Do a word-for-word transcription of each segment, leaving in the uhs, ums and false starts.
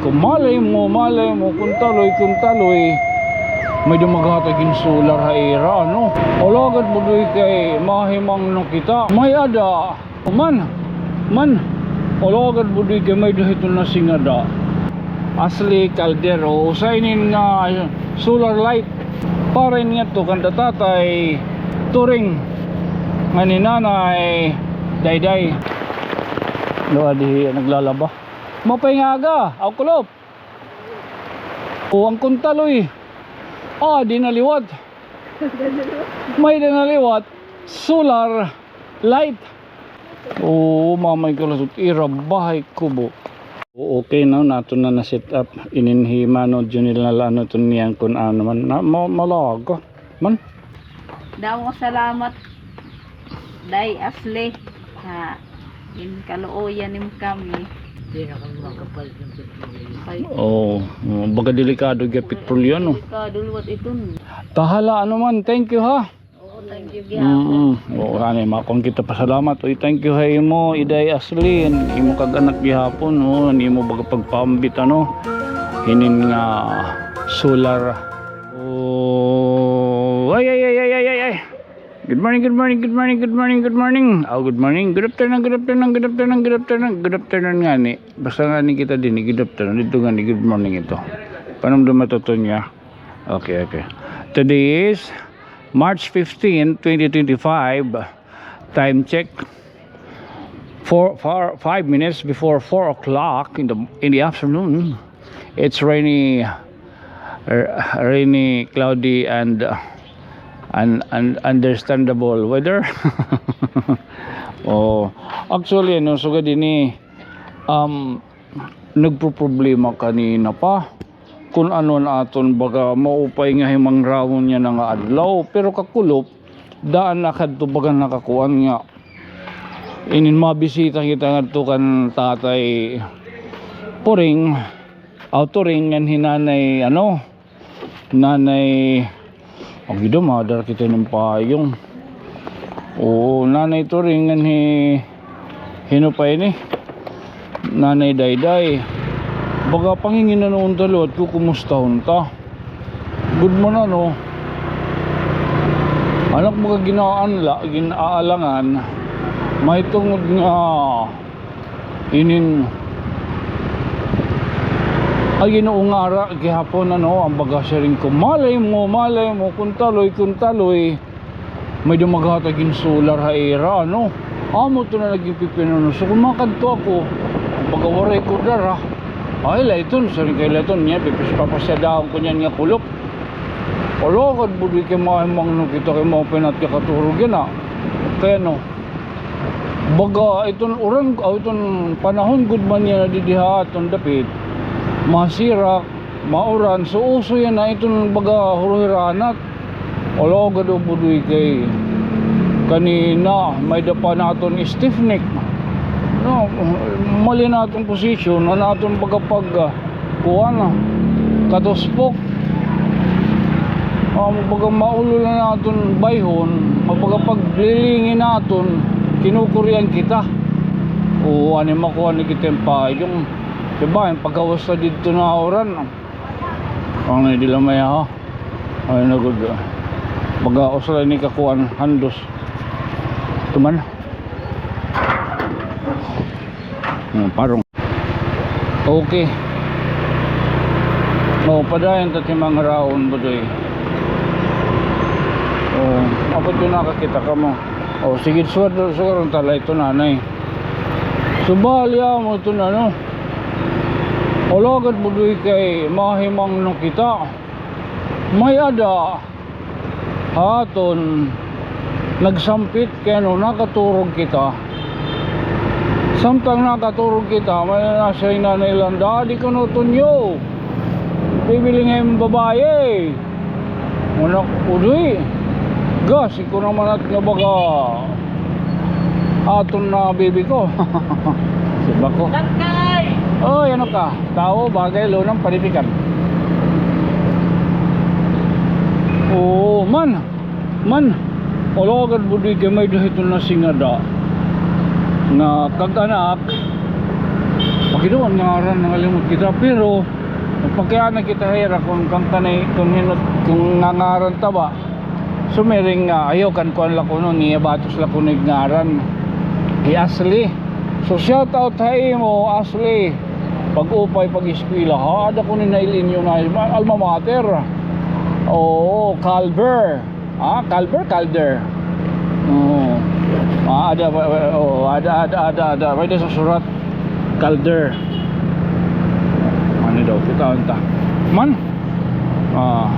Malay mo, malay mo, kun taloy, kun taloy, may-ada maghatag hin solar ha ira, ano? Alagad, Budoy, kay mahimangno kita. May-ada man, man. Alagad, Budoy, kay may-ada hiton nasingada. Ashley Caldero, usa inin nga solar light. Para ini ngadto kan Tatay Turing ngan hi Nanay Dayday. Duha didi naglalaba. Maupay nga aga, aw kulop. O, an kun taloy. Ah, di na liwat. May-ada na liwat. Solar light. O, mamay ko lasot ira bahay kubo. O, okay na, naton na na-set up. Inin hi Mano Junil na la, ano, iton niyan kun ano man. Na, ma-, malaga man. Damo salamat, Day Ashley. Ha, ginkaluoyan nimo kami. Di na kami makapalit ng petrolyo. Ay. Oo, baga delikado gihap petrolyo, no? Delikado liwat iton. Tahala, ano man, thank you, ha? Oo, thank you gihapon. Mm. Oo, ani, makuan kita pasalamat. Uy, thank you ha imo, Iday Ashley, imo kag anak gihapon, o, an imo baga pagpaambit, ano, hinin nga solar. Oh, ay, ay, ay. Good morning, good morning, good morning, good morning, good morning. Oh, good morning. Good afternoon, good afternoon, good afternoon, good afternoon, good afternoon ngani. Basta ngani kita dinhi, good afternoon. Didto ngani, good morning ito. Panumdum matutunya. Okay, okay. Today is March fifteen, twenty twenty-five. Time check. Four, four, five minutes before four o'clock in the, in the afternoon. It's rainy, uh, rainy, cloudy, and, uh, and, and understandable weather. Oh, actually, ano, sugad ini, um, nagpoproblema kanina pa kun ano an aton baga maupay nga himangrawon yana nga adlaw. Pero kakulop, daan na kadto baga nakakuan nga inin mabisita kita ngadto kan Tatay Puring, aw, Turing ngan hi Nanay, ano, Nanay, ang gidumada kita hin payong. Oo, Nanay Turing ngan hi, hin-o pa ini? Nanay Dayday. Baga panginginan-on ta liwat kun kumustahon ta. Good man, ano? An ak baga gin-aanla, gin-aalangan, mahitungod nga inin, ay, Ginoo, ngara gihapon, ano, an baga siring ko. Malay mo, malay mo, kun taloy, kun taloy, may-ada maghatag hin solar ha ira, ano. Amo ito na naging pipinanusok. Kun makadto ako, baga waray ko dara. Ay, la iton, siring kay la iton, niya, pipis-, papasyadahon ko niyan nga kulop. Alagad, Budoy, kay mahimangno kita kay maupay na it kakaturog yana. Kay ano, baga iton uran, aw, iton panahon gud man yana didi ha aton dapit, masirak, mauran, so uso yana iton baga huruhiranat. Alagad, o, Budoy, kay kanina may-ada pa naton stiff neck. No, mali naton posisyon, an aton baga pag, ah, kuan, ah, katuspok. Ah, baga maulol an aton bayhon, baga paglilingi naton, kinukurian kita. O, ani, makuan ni kita hin payong. Diba, hin pagkawasa didto na uran. Ang di la maya, ha? Ay, nagod, ah. Baga usra ini kakuan, handos. Tuman. Hmm, parong. Okay. O, padayon ta timangrawon, Budoy. O, abot ko nakakita kamo. O, sige, suwad, suwad, tala ito, nanay. Subali amo ito na, no? Alagad, Budoy, kay mahimangno kita. May-ada ha aton nagsampit kay ano, nakaturog kita. Samtang nakaturog kita, may nasiring nanay Landa, "Adi kuno, Tonyo, bibili nga im babaye." Anak, Udoy, gas, ikaw naman at nga baga aton na bibi ko. Siba ko. Tangkay! Oy, ano ka? Tao, bagay, lunang panipikan. Oo, man. Man. Alagad, Budoy, kay may-ada hiton nasingada nga kag-anak. Ginawan ngaran, nangalimot kita, pero magpakiana kita hira kon kanta na, kon hinot, kon nangaran ta ba. Sumiring nga, ayaw kan kuan la kuno, niya batos la kuno ngaran. Hi Ashley. So, shout out ha imo, Ashley. Pag-upay, pag-eskwela, ha? Ada kuno na il-inyo na, alma mater. Oo, Calver. Ah, Calver, Calder. Oo. Ah, ada, oo, ada, ada, ada, ada. Pwede sa surat. Calder. Ano daw, kita unta. Man? Ah.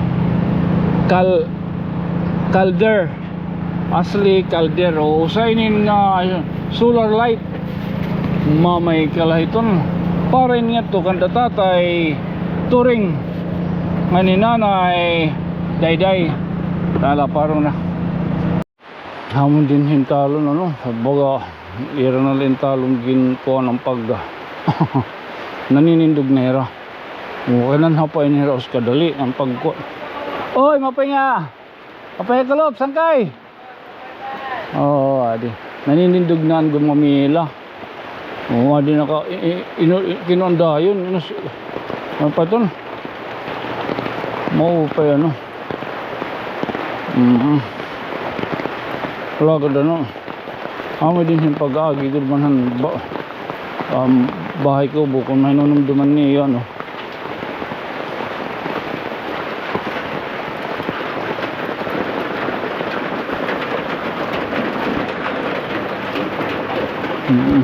Cal-, Calder. Ashley Calder. O, usa inin nga solar light. Mamay kalahiton. Para ini ngadto kan Tatay Turing. Ngan ni Nanay Dayday. Tala, paro na. Hamon dinhi hin talon, ano, baga, ira na la hin talon ginkuan an pag-, naninindog na hira. O, kay nanhapay na hira, us kadali an pagkuan. Oy, maupay nga. Maupay nga kulop, sangkay. Oo, adi. Naninindog na an gumamela. Oo, adi naka, i-, i-, ino-, i-, kinuan dayon. Ino si-, ano pa iton? Maupay, ano. Mm. Wala gad, ano. Amo dinhi hin pag-agi gud man han ba-, um, bahay ko, bukon mahinunumduman niyo, ano. Mm.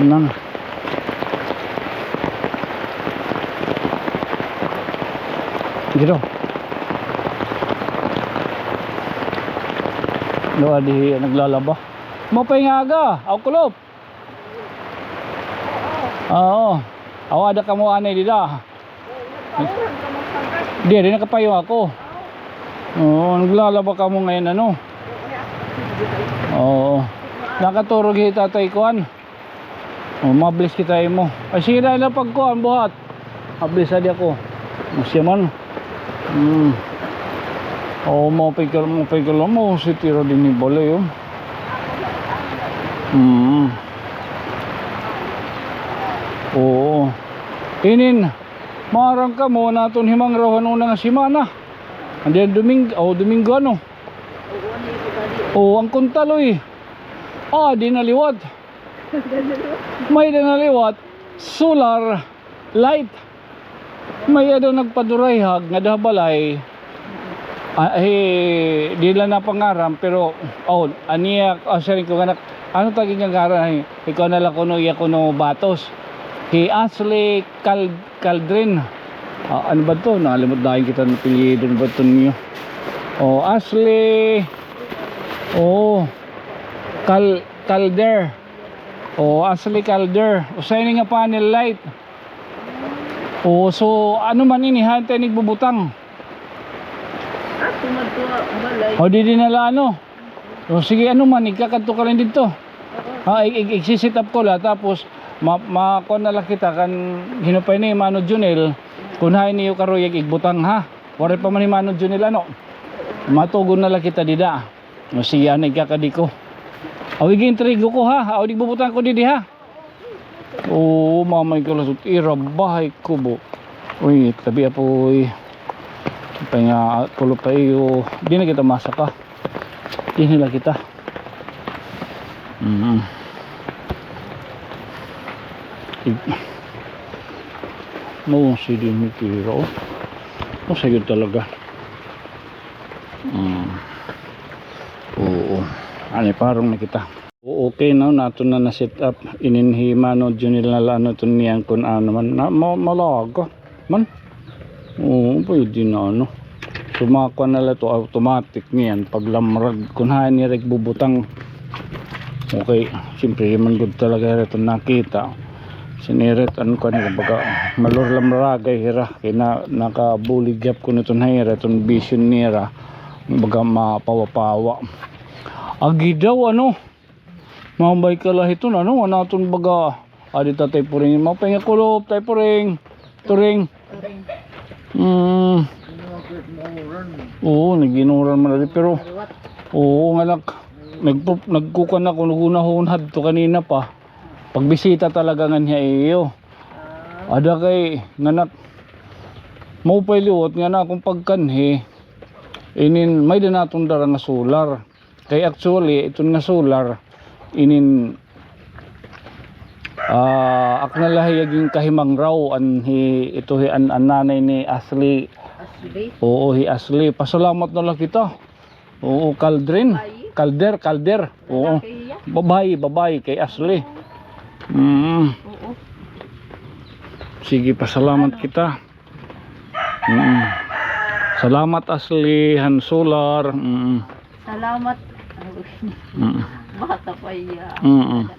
Ano na? Dito. Duha dihi naglalaba. Maupay nga aga. Aw, kulop. Oo. Aw, ada kamo anay dida. Di, di nakapayo ako. Oo, naglalaba kamo ngayon, ano? Oo. Nakaturog hi Tatay Kuan. O, mabilis kita imo. Ay, sige na, ila pagkuan, buhat. Mabilis adi ako. Masya man. Hmm. O, maupay ka, maupay ka la mo, si tira dinhi balay, o. Hmm. Oo. Inin, maaram kamo, an aton himangraw han una nga semana. Adi an Doming-, o, Domingo, ano? O, an kuntaloy. Ah, di na liwat. May-ada na liwat solar light. May-ada nagpadurayhag ngada ha balay. Ah, eh, di la napangaran, pero, oh, ania, ah, siring ko nga nak-, ano tagi nga ngaran, eh, ikaw na la kuno, iya kuno batos. Hi Ashley Cal-, Caldrin. Ah, ano ba to? Nakalimot dayon kita an apelyido, ano ba to niyo? Oh, Ashley. Oh, Cal-, Calder. O, Ashley Calder. Usa ini nga panel light. O, so, ano man ini, hain ta ini igbubutang? Ah, tumadto, ah, balay. O, didi na la, ano? O, sige, ano man, igkakadto ka lang didto. Oo. Ha, ig-, ig-, igsi-set up ko la, tapos, ma-, makuan na la kita kan, hinupay ni Mano Junel, kun hain niyo karuyag igbutang, ha? Waray pa man hi Mano Junel, ano? Matugon na la kita dida. O, sige, anay ka, kadi ko. Aw, ig-intrigo ko, ha? Aw, di igbubutang ko didi, ha? Oo, mamay ko lasot. Ira, bahay ko, bo. Uy, tabi, apoy. Pay nga, pulo pa iyo. Di na kita masaka. Di nila kita. Mm. Ig-, no, si din ni Kira, oh. O, sige talaga. Mm. Oo. Ani, parong na kita. Oo, okay na, nato na na-set up. Inin hi Mano Junil na la, ano, to niyan kun ano man. Na, ma-, malaga man. Oo, pwede na, ano. Sumakwa na la to, automatic niyan. Paglamrag, kun hain ni Rick bubutang. Okay, siyempre, man gud talaga ito nakita. Sinirit, ano ka nila, baga, malor lamragay hira. Kay na, nakabuligyap ko nito na hira, itong vision nira. Baga, mapawa-pawa. Agi daw, ano, mambay ka la hiton, ano, an aton baga, adi ta, Tay Puring, mapay nga kulop, Tay Puring, Turing. Mm. Oo, nag-inuran man diri, pero, oo, nga nak-, nagpu-, nagkukuan ako, naghunahunad to kanina pa. Pagbisita talaga nganhi ha iyo. Ada kay, nga nak-, maupay liwat nga na akon pagkanhi, inin, may-ada naton dara nga solar. Kay actually, iton nga solar, inin, ah, akon na la hiya ginkahimangraw, an hi, ito hi, an, an nanay ni Ashley. Ashley? Oo, hi Ashley. Pasalamat na la kita. Oo, Caldrin. Babae? Calder, Calder. Oo. Lalaki hiya? Babae, babae kay Ashley. Mm. Oo. Sige, pasalamat kita. Mm. Salamat, Ashley, han solar. Mm. Salamat. Mm. Bata pa iya. Mm.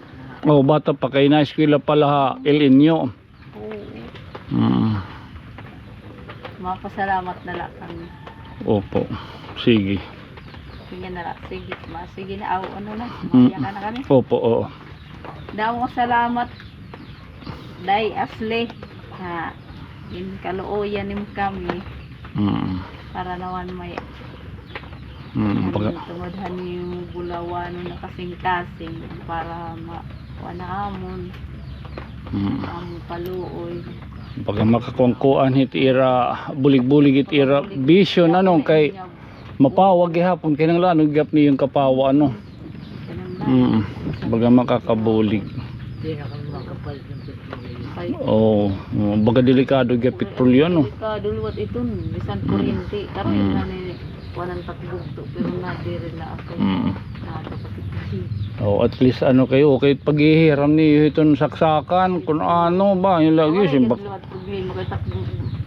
Oh, bata pa kay na-eskwela pa la ha El Niño. Oo. Mm. Mapasalamat na la kami. Opo. Sige. Sige na la. Sige, ma-, sige na. Aw, ano na? Mm. Maiyak na kami. Opo, oo. Damo salamat, Day Ashley. Ha, ginkaluoyan nimo kami. Mm. Para naman may, mm, ano, pagka- tungod han imo bulawan nga kasingkasing para ma-, kuan na amon. Mm. Amon paluoy. Baga makakuan-kuan hit ira, bulig-bulig hit ira bisyo, ano, kay mapawa gihapon, kinahanglan gihap niyo hin kapawa, ano. Mm, baga makakabulig. Di na kami makapalit ng petrolyo. Oo, oo, baga delikado gihap petrolyo, no? Delikado liwat iton, bisan kuryente. Karon, mm, ito na ni, kuan an takbugto, pero nadiri na ako. Mm. Nakakapatid. Oh, at least, ano, kayo, okay, paghihiram niyo iton saksakan, kun ano ba, yun lagi, okay, simbak. Problema kay takbo,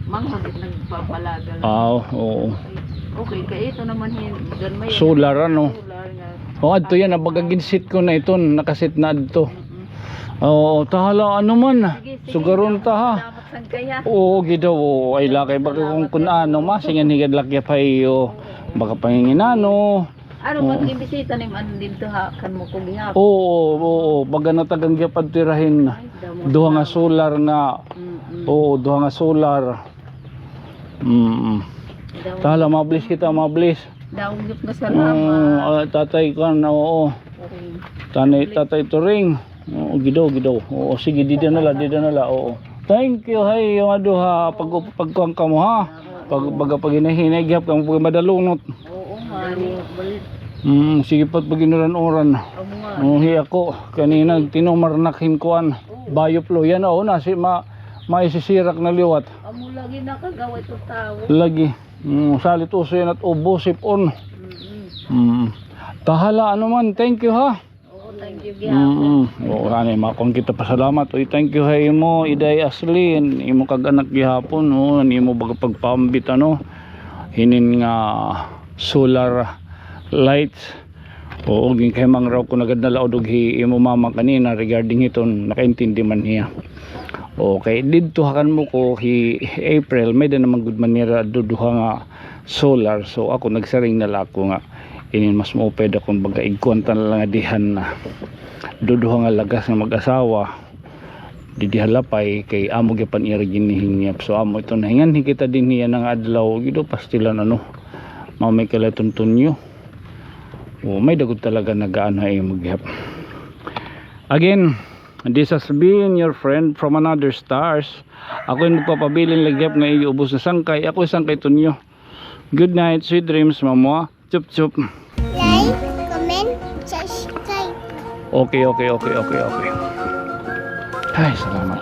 manghod it nagpapalagal. Ah, oo. Okay, kay ito naman hin-, ganmay solar, ano? Solar nga. Oh, adto yan, ah, baga ginsit ko na iton, nakasit na adto. Mm-mm. Oo, tahala, ano man. Sige, sige, sugaron ta, ha? Salamat sad kay, ha? Oo, gidaw, oo. Ay, lakay, baga kung, kung ano, ma, singan higad lakya pa iyo. Baga panginginano. Ano, oo, pag-imbisita nim-, ano, didto ha, kan mo ko gihapon. Oo, oo, baga natagan gihap adto ira hin. Ay, damo duha nga na solar nga. Mm-mm. Oo, duha nga solar. Mm. Damo. Tahala, mablis kita, mablis. Damo gihap nga salamat. Mm, ah, tatay kan, oo. Turing. Tatay Turing. Oo, gidaw, gidaw. Oo, sige, dida na la, dida na la, oo. Thank you, hay, iyo nga duha, pag-, pagkuan kamo, ha? Pag-, baga paghinahinay gihap kamo, pag madalunot. Oo, nga, ni. Mm, sige pa it pag-inuran-uran. Amo nga. Oo, hi ako, kanina, tinumar nak hin kuan. Oo. Bayop lo, yan, oo, nasi-, ma-, maisisirak na liwat. Amo lagi nakagawa ito tawo. Lagi. Mm, salit uso yan at ubo, sip-on. Mm-mm. Mm. Tahala, ano man, thank you, ha? Oo, thank you, gihapon. Mm, oo, ani, makon kita pasalamat. Uy, thank you ha imo, Iday Ashley, imo kag anak gihapon, no, an imo baga pagpaambit, ano, hinin nga solar lights. Oo, ginkahimangraw ko na gad na la udog hi imo mama kanina regarding hiton, nakaintindi man hiya. Okay, didto ha kan mo ko hi April, may-ada naman gud man nira duduha nga solar. So, ako, nagsiring na la ako nga inin mas maupay daw kon baga igkuan ta na la nga dihan na duduha nga lagas nga mag-asawa didi ha Lapay kay amo gihap an ira ginhihingyap. So, amo ito, nahinganhi kita dinhi yana nga adlaw, gido pastilan, ano, mamay kay la iton tunyo. O, may-ada gud talaga nagaano ha imo gihap. Again, this has been your friend from another stars. Ako an magpapabilin la gihap nga iyo ubos nga sangkay. Ako an sangkay tunyo. Good night, sweet dreams, mamwa. Chup, chup. Like, comment, subscribe. Okay, okay, okay, okay, okay. Ay, salamat.